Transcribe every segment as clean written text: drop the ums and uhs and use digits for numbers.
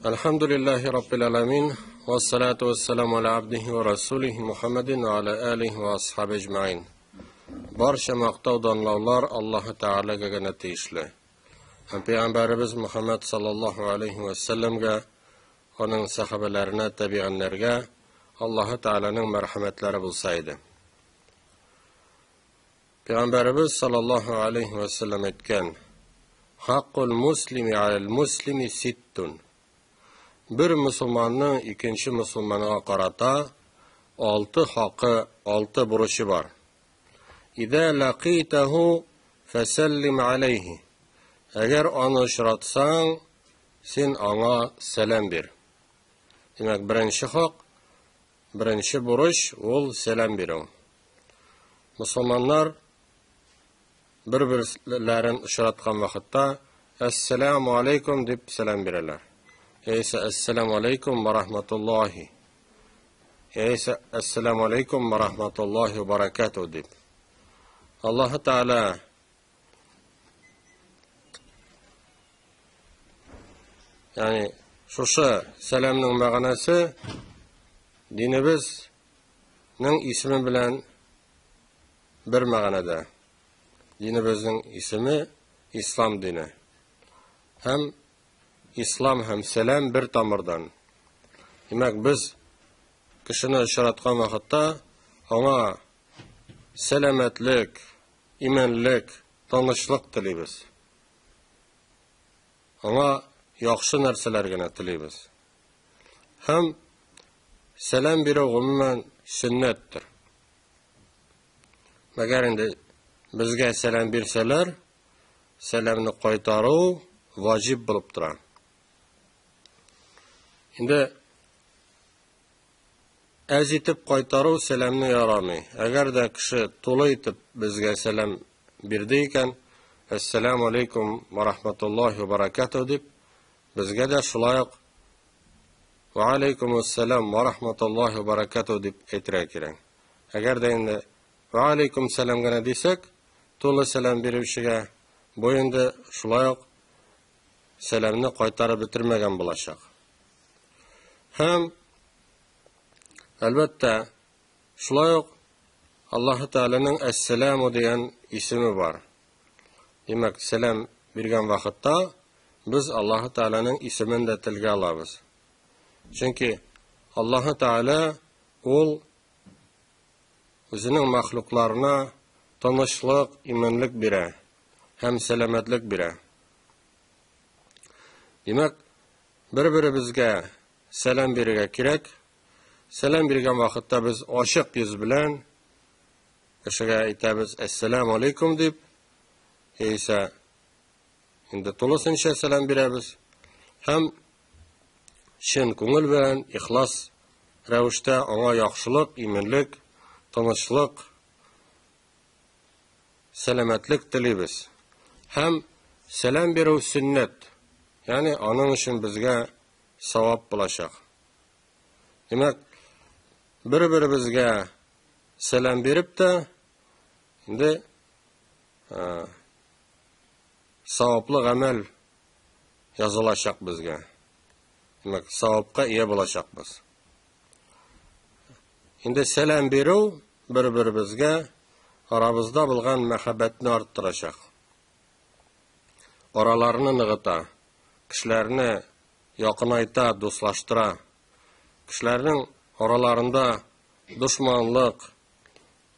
Әлхәмдүлилләһи раббил аламин, вассалату вассаламу аля абдихи ва расулихи Мухаммадин ва аля алихи ва асхаби әҗмәин. Барча мактау данлаулар Аллаһы Тәгаләгә генә тиешле. Һәм пәйгамбәребез Мухаммад саллаллаһу алейхи ва сәлләмгә, аның сәхабәләренә, табигыннәргә Аллаһы Тәгаләнең мәрхәмәтләре булса иде. Пәйгамбәребез саллаллаһу алейхи ва сәлләм әйткән: "Хаккул муслими алал муслими ситтун." Бер мусулманның икенче мусулманга карата алты хакы, алты бурычы бар. Идә лақитаху фәсәллим алейхи. Әгәр аны очратсаң, син аңа сәлам бир. Димәк, беренче хак, беренче бурыч ул сәлам бирү. Мусулманнар бер-берләрен очраткан вакытта Әссәламу алейкум дип сәлам бирәләр. Яисә Әссәламу алейкум ва рахматуллахи. Яисә Әссәламу алейкум ва рахматуллахи ва баракату дип. Аллаһы Тәгалә ягъни шушы сәламнең мәгънәсе динебезнең исеме белән бер мәгънәдә. Динебезнең исеме ислам дине. Һәм ислам һәм сәлам бер тамырдан. Димәк, без кешене очраткан вакытта аңа сәламәтлек, имәнлек, тынычлык телибез. Аңа яхшы нәрсәләр генә телибез. Һәм сәлам бирү гомумән сөннәттер. Мәгәр инде безгә сәлам бирсәләр, сәламне кайтару ваҗиб булып тора. Инде әз итеп кайтару сәламне ярамый. Әгәр дә кеше тулы итеп безгә сәлам бирде икән, Әссәламу алейкум ва рахматуллахи ва баракатуһ дип, безгә дә шулай ук Ва алейкум ассалам ва рахматуллахи ва баракатуһ дип әйтергә кирәк. Әгәр дә инде Ва алейкум сәлам генә дисәк, тулы сәлам бирүчегә бу инде шулай ук сәламне кайтарып бетермәгән булачак. Һәм әлбәттә, шулай ук Аллаһы Тәгаләнең Әссәламу дигән исеме бар. Димәк, сәлам биргән вакытта без Аллаһы Тәгаләнең исемен дә телгә алабыз. Чөнки Аллаһы Тәгалә ул үзенең мәхлукларына тынычлык, иминлек бирә һәм сәламәтлек бирә. Димәк, бер-беребезгә сәлам бирергә кирәк. Сәлам биргән вакытта без ачык йөз белән кешегә әйтәбез Әссәламу алейкум дип, яисә инде тулысынча сәлам бирәбез һәм чын күңел белән ихлас рәвештә аңа яхшылык, иминлек, тынычлык, сәламәтлек телибез. Һәм сәлам бирү сөннәт, ягъни аның өчен безгә савап булачак. Димәк, бер-беребезгә сәлам биреп тә, инде саваплы гамәл язылачак безгә. Димәк, савапка ия булачакбыз. Инде сәлам бирү бер-беребезгә арабызда булган мәхәббәтне арттырачак. Араларны ныгыта, кешеләрне якынайта, дуслаштыра. Кешеләрнең араларында дошманлык,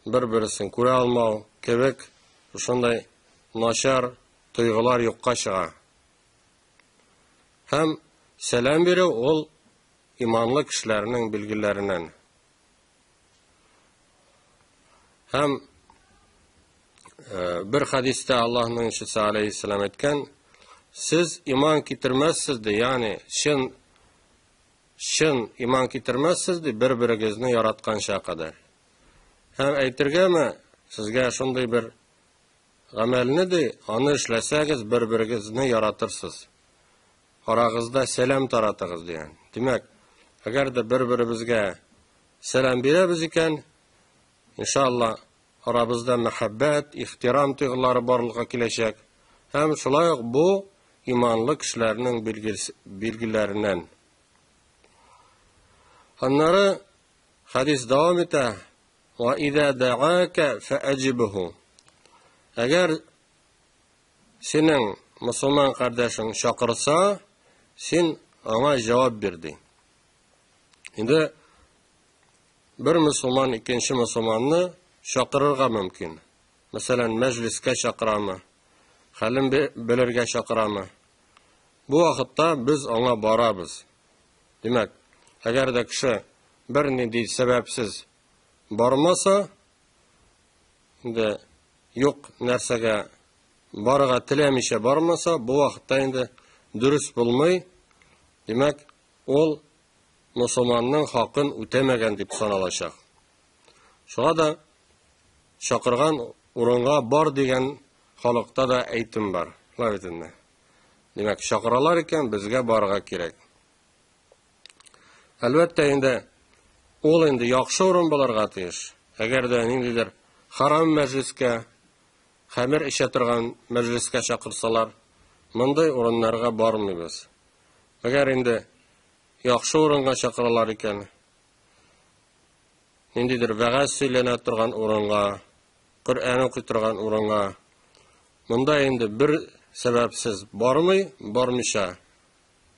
бер-берсен күрә алмау кебек шушындай начар тойгылар юкка чыга. Һәм сәлам бирү ул иманлы кешеләрнең билгеләреннән. Һәм бер хадистә Аллаһның илчесе алейхиссалам әйткән, сез иман китермәссез ди, ягъни чын чын иман китермәссез ди, бер-берегезне яратканча кадәр. Һәм әйтергәме, сезгә шундый бер гамәлне ди, аны эшләсәгез, бер-берегезне яратырсыз. Арагызда сәлам таратыгыз дигән. Димәк, әгәр дә бер-беребезгә сәлам бирәбез икән, иншалла, арабызда мәхәббәт, ихтирам тойгылары барлыкка киләчәк. Һәм шулай ук бу иманлы кешеләрнең билгеләреннән. Аннары хәдис дәвам итә. Ва иза да'ака фa'аҗибһу. Әгәр синең мусулман кардәшең чакырса, син аңа җавап бир ди. Инде бер мусулман икенче мусулманны чакырырга мөмкин. Мәсәлән, мәҗлескә чакырамы, хәлен белергә чакырамы. Бу вакытта без аңа барабыз. Димәк, әгәр дә кеше бернинди сәбәпсез бармаса, инде юк нәрсәгә барырга теләмичә бармаса, бу вакытта инде дөрес булмый. Димәк, ул мусулманның хакын үтәмәгән дип саналачак. Шуңа да чакырган урынга бар дигән халыкта да әйтем бар. Шулай бит инде. Димәк, чакыралар икән, безгә барырга кирәк. Әлбәттә инде ул инде яхшы урын булырга тиеш. Әгәр дә ниндидер харам мәҗлескә, хәмер эчә торган мәҗлескә чакырсалар, мондый урыннарга бармыйбыз. Әгәр инде яхшы урынга чакыралар икән, ниндидер вәгазь сөйләнә торган урынга, Коръән укый торган урынга, монда инде бер сәбәпсез бармый, бармыйча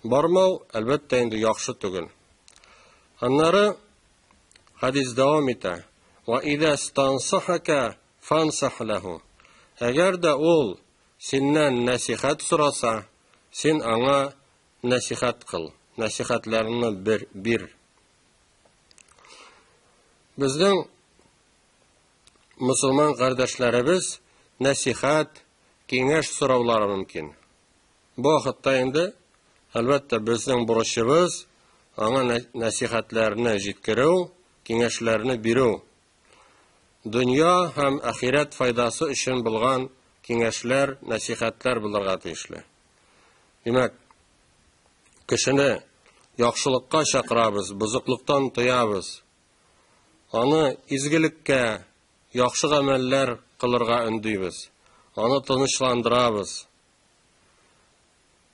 бармау, әлбәттә инде яхшы түгел. Аннары хадис дәвам итә. Ва иза стансахака фансах лаху. Әгәр дә ул синнән нәсихәт сораса, син аңа нәсихәт кыл, нәсихәтләреңне бир, бир. Безнең мусулман кардәшләребез нәсихәт, киңәш сораулары мөмкин. Бу вакытта инде, әлбәттә, безнең бурычыбыз аңа нәсихәтләрне җиткерү, киңәшләрне бирү. Дөнья һәм ахирәт файдасы өчен булган киңәшләр, нәсихәтләр булырга тиешле. Димәк, кешене яхшылыкка чакырабыз, бозыклыктан тыябыз. Аны изгелеккә, яхшы гамәлләр кылырга өндибез. Аны тынычландырабыз.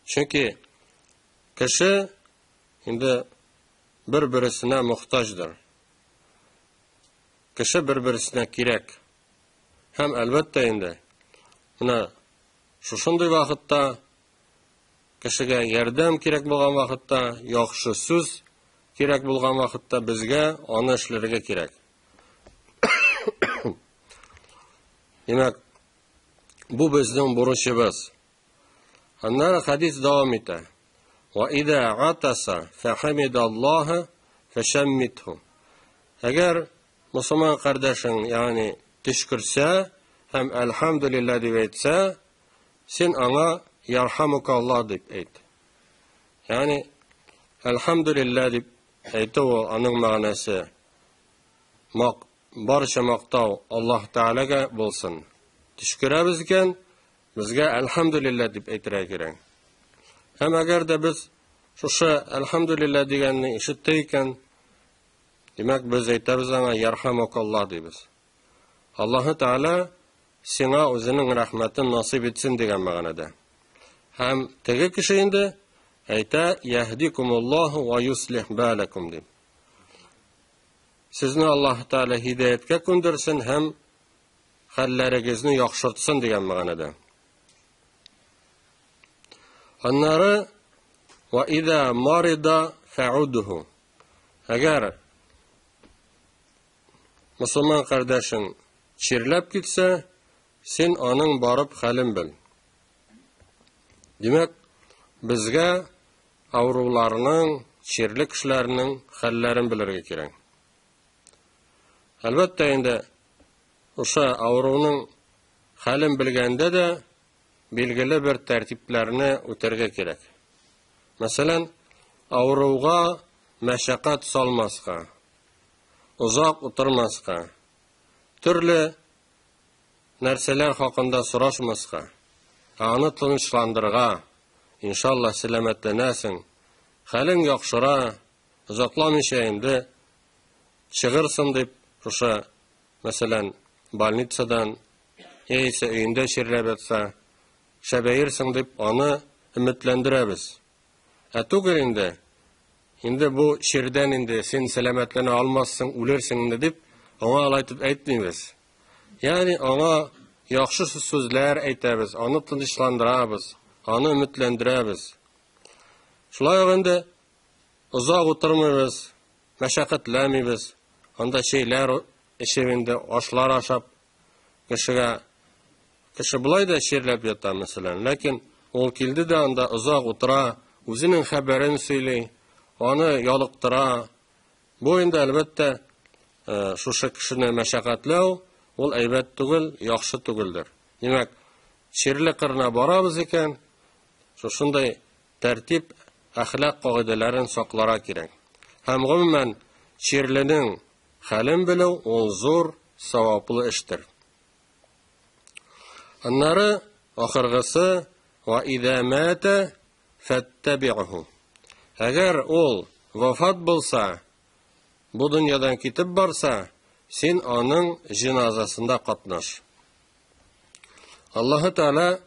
Чөнки кеше инде бер-бересенә мохтаҗдыр. Кеше бер-бересенә кирәк. Һәм әлбәттә инде менә шушындый вакытта кешегә ярдәм кирәк булган вакытта, яхшы сүз кирәк булган вакытта безгә аны эшләргә кирәк. Димәк, бу безнең бурычыбыз. Аннары хадис дәвам итә. Ва иза атаса фахамидаллаһа фашаммитху. Әгәр мусулман кардәшең, ягъни төчкерсә һәм әлхәмдүлилләһ дип әйтсә, син аңа ярхамукаллаһ дип әйт. Ягъни әлхәмдүлилләһ дип әйтү ул аның мәгънәсе мак барча мактау Аллаһ Тәгаләгә булсын. Төчкерәбез икән, безгә әлхәмдүлилләһ дип әйтергә кирәк. Һәм әгәр дә без шушы әлхәмдүлилләһ дигәнне ишеттек икән, димәк, без әйтәбез аңа ярхамукаллаһ дибез. Аллаһы Тәгалә сиңа үзенең рәхмәтен насыйп итсен дигән мәгънәдә. Һәм теге кеше инде әйтә яһдикумуллаһу ва юслих балакум дип. Сезне Аллаһ Тәгалә һидаяткә күндерсен һәм хәлләрегезне яхшыртсын дигән мәгънәдә. Аннары ва иза марида фa'удху. Әгәр мусулман кардәшең чирләп китсә, син аның барып хәлен бел. Димәк, безгә авыруларның, чирле кешеләрнең хәлләрен белергә кирәк. Әлбәттә инде, ошо авыруның хәлен белгәндә дә билгеле бер тәртипләрне үтәргә кирәк. Мәсәлән, авыруга мәшәкать салмаска, озак утырмаска, төрле нәрсәләр хакында сорашмаска, ә аны тынычландырырга, иншалла, сәламәтләнәсең, хәлең яхшыра, озакламыйча инде чыгырсың дип, шушы, мәсәлән, больницадан яисә өендә чирләп ятса, шәбәерсең дип, аны өметләндерәбез. Ә түгел инде, инде бу чирдән инде син сәламәтләнә алмассың, үлерсең инде дип, аңа алай итеп әйтмибез. Ягъни аңа яхшы сүзләр әйтәбез, аны тынычландырабыз, аны өметләндерәбез. Шулай ук инде озак утырмыйбыз, мәшәкатьләмибез. Анда чәйләр эчеп инде, ашлар ашап, кешегә кеше болай да чирләп ята, мәсәлән. Ләкин ул килде дә анда озак утыра, үзенең хәбәрен сөйли, аны ялыктыра. Бу инде, әлбәттә, шушы кешене мәшәкатьләү, ул әйбәт түгел, яхшы түгелдер. Димәк, чирле кырына барабыз икән, шушындай тәртип, әхлак кагыйдәләрен сакларга кирәк. Һәм гомумән, чирленең хәлен белү ул зур саваплы эштер. Аннары ахыргысы ва иза мата фаттаби'ху. Әгәр ул вафат булса, бу дөньядан китеп барса, син аның җеназасында катнаш. Аллаһы Тәгалә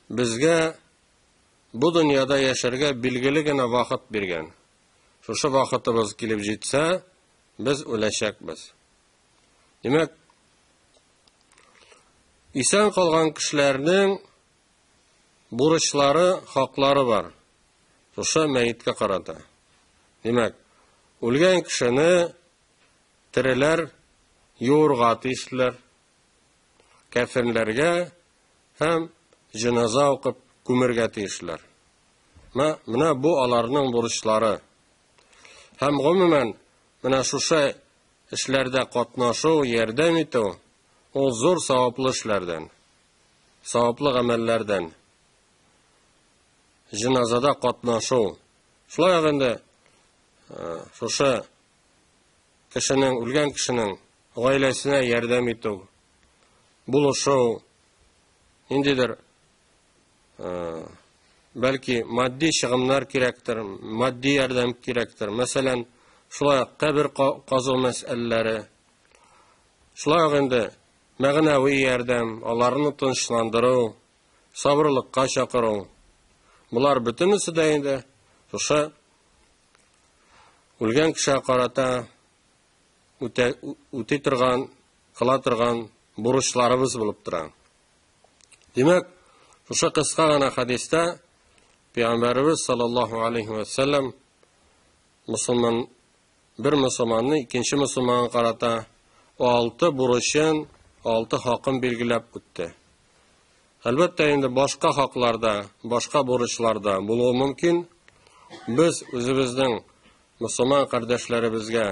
безгә бу дөньяда яшәргә билгеле генә вакыт биргән. Шушы вакытыбыз килеп җитсә, без үләчәкбез. Димәк, исән калган кешеләрнең бурычлары, хаклары бар. Шушы мәеткә карата. Димәк, үлгән кешене тереләр юырга тиешләр. Кәфенләргә һәм җеназа укып күмергә тиешләр. Менә бу аларның бурычлары. Һәм гомумән, менә шушы эшләрдә катнашу, ярдәм итү, ул зур саваплы эшләрдән, саваплы гамәлләрдән. Җеназада катнашу. Шулай ук инде шушы кешенең, үлгән кешенең гаиләсенә ярдәм итү, булышу, ниндидер бәлки матди чыгымнар кирәктер, матди ярдәм кирәктер. Мәсәлән, шулай ук кабер казу мәсьәләләре. Шулай ук инде мәгънәви ярдәм, аларны тынычландыру, сабырлыкка чакыру. Болар бөтенесе дә инде шушы үлгән кешегә карата үтә, үти торган, кыла торган бурычларыбыз булып тора. Димәк, шушы кыска гына хәдистә Пәйгамбәребез саллаллаһу алейхи ва саллям мусульман бер мусульманны икенче мусульманга карата алты бурычын, алты хакын билгеләп үтте. Әлбәттә, инде башка хакларда, башка бурычларда булуы мөмкин. Без үзебезнең мусульман кардәшләребезгә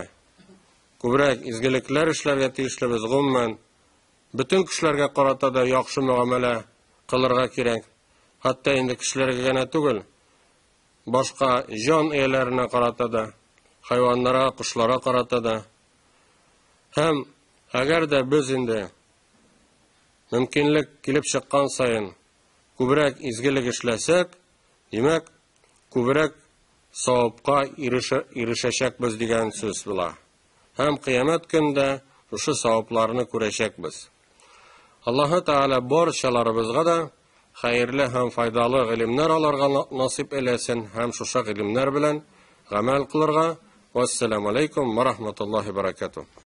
күбрәк изгелекләр эшләргә тиешлебез. Гомумән, бөтен кешеләргә карата да яхшы мөгамәлә кылырга кирәк. Хәтта инде кешеләргә генә түгел, башка җан ияләренә карата да, хайваннарга, кошларга карата да. Һәм әгәр дә без инде мөмкинлек килеп чыккан саен күбрәк изгелек эшләсәк, димәк, күбрәк савапка ирешәчәкбез дигән сүз була. Һәм кыямәт көнендә шушы савапларны күрәчәкбез. Аллаһы Тәгалә барчаларыбызга да хәерле һәм файдалы гыйлемнәр алырга насыйп әйләсен һәм шушы гыйлемнәр белән гамәл кылырга. Вассаламу алейкум ва рахматуллахи баракатуh.